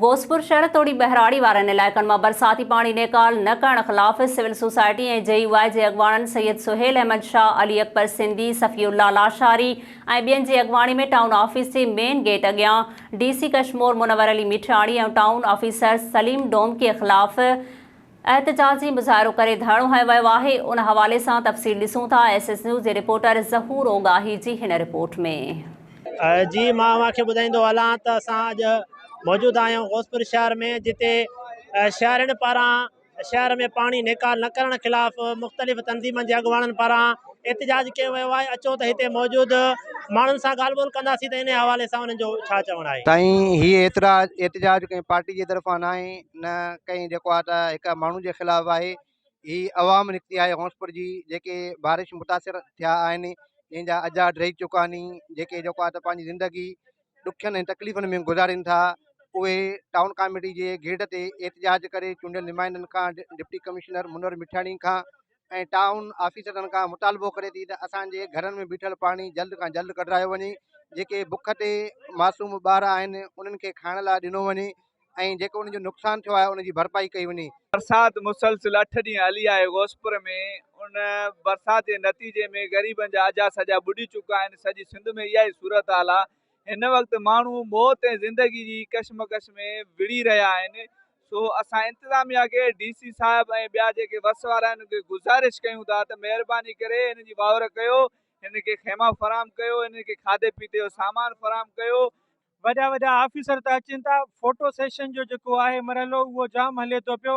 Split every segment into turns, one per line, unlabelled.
غوثپور شهر توڙي ٻهراڙي وارن علائقن مان برساتي پاڻي نيڪال نه ڪرڻ خلاف civil society ۽ J U I جي اڳواڻن سيد سهيل احمد شاهه، علي اڪبر سنڌي، صفي الله لاشاري ۽ ٻين جي اڳواڻي ۾ ٽائون آفيس جي مين گيٽ اڳيان D C Kashmore Munawar Ali Mithani ۽ town officer Saleem Domki خلاف احتجاجي مظاهرو ڪري ڌرڻو هنيو ويو آهي، ان حوالي سان تفصيل ڏسون ٿا ايس ايس نيوز جي رپورٽر ظهور اوڳاهي جي هن رپورٽ ۾.
جي مان اوهان کي ٻڌائيندو هلان ته اسان اڄ موجود آهيون غوثپور شهر ۾ جتي شهرين پاران شهر ۾ پاڻي نيڪال نه ڪرڻ خلاف مختلف تنظيمن جي اڳواڻن پاران احتجاج ڪيو ويو آهي اچو ته هتي موجود ماڻهن سان ڳالهه ٻولهه ڪنداسين ته انهي حوالي سان انهن جو ڇا چوڻ آهي.
سائين هي اعتراض احتجاج ڪنهن پارٽي جي طرفان ناهي نه ڪنهن جيڪو آهي ته هڪ ماڻهو جي خلاف آهي هي عوام نڪتي آهي غوثپور جي جيڪي بارش متاثر ٿيا آهن جنهن جا اجها ڊهي چڪا آهن جيڪي جيڪو آهي ته پنهنجي زندگي ڏکين ۽ تڪليفن ۾ گذارين ٿا اهي ٽائون ڪاميٽي جي گيٽ تي احتجاج ڪري چونڊيل نمائندن کان ڊپٽي ڪمشنر منور مٺياڻي کان ۽ ٽائون آفيسرن کان مطالبو ڪري ٿي ته اسان جي گهرن ۾ بيٺل پاڻي جلد کان جلد ڪڍرايو وڃي جيڪي بک تي معصوم ٻار آهن انهن کي کائڻ لاء ڏنو وڃي ۽ جيڪو انهن جو نقصان ٿيو آهي ان جي ڀرپائي ڪئي وڃي.
برسات مسلسل اٺ ڏينهن هلي آهي غوثپور ۾ ان برسات جي نتيجي ۾ غريبن جا اجها سجها ٻڏي چڪا آهن سڄي سنڌ ۾ اها ئي صورتحال آهي هن وقت ماڻهو موت ۽ زندگي جي ڪشمڪش ۾ وڙهي رهيا آهن سو اسان انتظاميا کي ڊي سي صاحب ۽ ٻيا جيڪي وس وارا آهن انهن کي گذارش ڪيون ٿا ته مهرباني ڪري هنن جي واهر ڪيو هنن کي خيما فراهم ڪيو هنن کي کاڌي پيتي جو سامان فراهم ڪيو.
وڏا وڏا آفيسر ته اچن ٿا فوٽو سيشن جو جيڪو آهي مرحلو اهو جام هلي ٿو پيو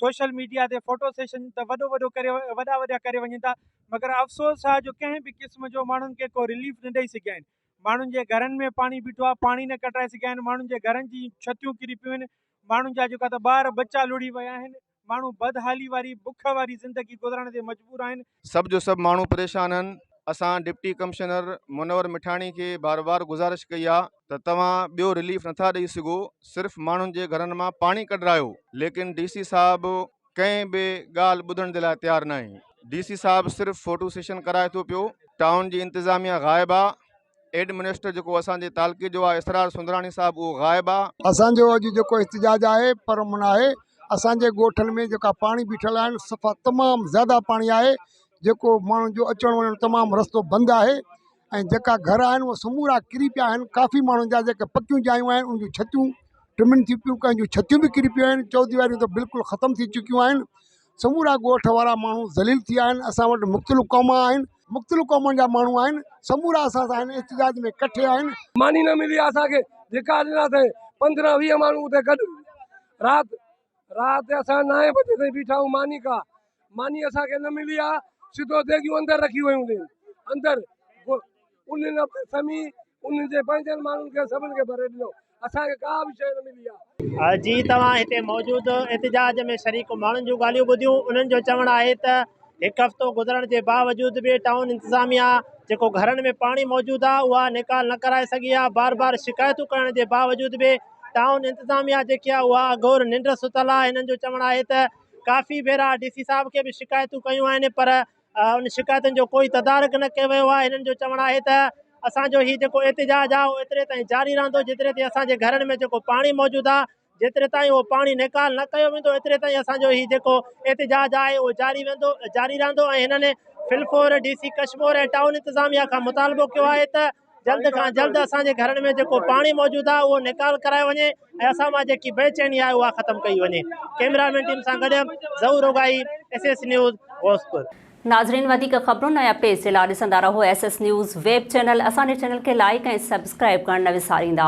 سوشل ميڊيا تي فوٽو سيشن ته وڏو وڏو ڪري وڏا وڏا ڪري وڃن ٿا مگر افسوس آهي جو ڪنهن به قسم جو ماڻهن کي ڪو رليف نه ڏئي سگهيا آهن ماڻهن جي گهرن ۾ پاڻي بيٺو آهي پاڻي نه ڪڍرائي سگهيا آهن ماڻهن جي گهرن جي ڇتيون ڪري پيون آهن ماڻهن جا جيڪا ته ٻار ٻچا لڙهي ويا آهن، ماڻهو بدحالي واري بک واري زندگي گذارڻ تي مجبور آهن.
سڀ جو سڀ ماڻهو پريشان آهن، اسان ڊپٽي ڪمشنر منور مٺاڻي کي بار بار گذارش ڪئي آ ته توهان ٻيو رليف نٿا ڏئي سگهو صرف ماڻهن جي گهرن مان پاڻي ڪڍرايو ليڪن ڊي سي صاحب ڪنهن به ڳالهه ٻڌڻ جي لاء تيار ناهي ڊي سي صاحب صرف فوٽو سيشن ڪرائي ٿو پيو ٽائون جي انتظاميا غائب آ ايڊمنسٽر جيڪو اسان جي تعلقي جو آهي اسرار سندراڻي صاحب اهو غائب آ.
اسان جو اڄ جيڪو احتجاج آهي پر امن آهي اسان جي ڳوٺن ۾ جيڪا پاڻي بيٺل آهن صفا تمام زياده پاڻي آهي جيڪو ماڻهن جو اچڻ وڃڻ تمام رستو بند آهي ۽ جيڪا گهر آهن اهي سمورا ڪري پيا آهن ڪافي ماڻهن جا جيڪي پڪيون جايون آهن ان جون ڇتيون ٽمن ٿي پيون ڪنهن جون ڇتيون به ڪري پيون آهن چوديواريون ته بلڪل ختم ٿي چڪيون آهن سمورا ڳوٺ وارا ماڻهو ذليل ٿي ويا آهن اسان وٽ مختلف قوم آهن مختلف قومن جا ماڻهو آهن سمورا اسان سان هن احتجاج ۾ ڪٺي آهن.
ماني نه ملي اسان کي ڌڪا ڏناسين 15 20 ماڻهو اتي گڏ رات رات اسان نائين بجي تائين بيٺا آهيون ماني کا ماني اسان کي نه ملي آ سڌو ديڳيون اندر رکي ويون اٿن اندر انهن عبدالسميع انهن جي پنهنجن ماڻهن کي سڀن کي ڀري ڏنو اسان کي ڪا به شيء نه ملي
آهي. جي توهان هتي موجود احتجاج ۾ شريڪ ماڻهن جون ڳالهيون ٻڌيون انهن جو چوڻ آهي ته هڪ هفتو گذرڻ جي باوجود به ٽائون انتظاميا جيڪو گهرن ۾ پاڻي موجود آهي اها نيڪال نه ڪرائي سگهي آهي بار بار شڪايتون ڪرڻ جي باوجود به ٽائون انتظاميا جيڪي آهي اها اگهور ننڊ ستل آهي هنن جو چوڻ آهي ته ڪافي ڀيرا ڊي سي صاحب کي به شڪايتون ڪيون آهن پر ان شڪايتن جو ڪوئي تدارڪ نه ڪيو ويو آهي هنن جو چوڻ آهي ته اسان جو هي جيڪو احتجاج آهي اهو ايتري تائين جاري رهندو جيتري تائين اسان جي گهرن ۾ جيڪو پاڻي موجود آهي جيتري تائين اهو پاڻي نيڪال نه ڪيو ويندو ايتري تائين اسان جو هي جيڪو احتجاج آهي اهو جاري ويندو جاري رهندو ۽ هنن فلفور ڊي سي ڪشمور ۽ ٽائون انتظاميا کان مطالبو ڪيو آهي ته جلد کان جلد اسان جي گهرن ۾ جيڪو پاڻي موجود آهي اهو نيڪال ڪرايو وڃي ۽ اسان مان جيڪي بي چيني آهي اها ختم ڪئي وڃي ڪيمرا مين ٽيم سان گڏ Zahoor Ogahi S S news Ghauspur.
ناظرين وڌيڪ خبرن ۽ اپڊيٽس جي لاء ڏسندا رهو S S news web channel اسان جي چينل کي لائيڪ ۽ سبسڪرائيب ڪرڻ نه وساريندا.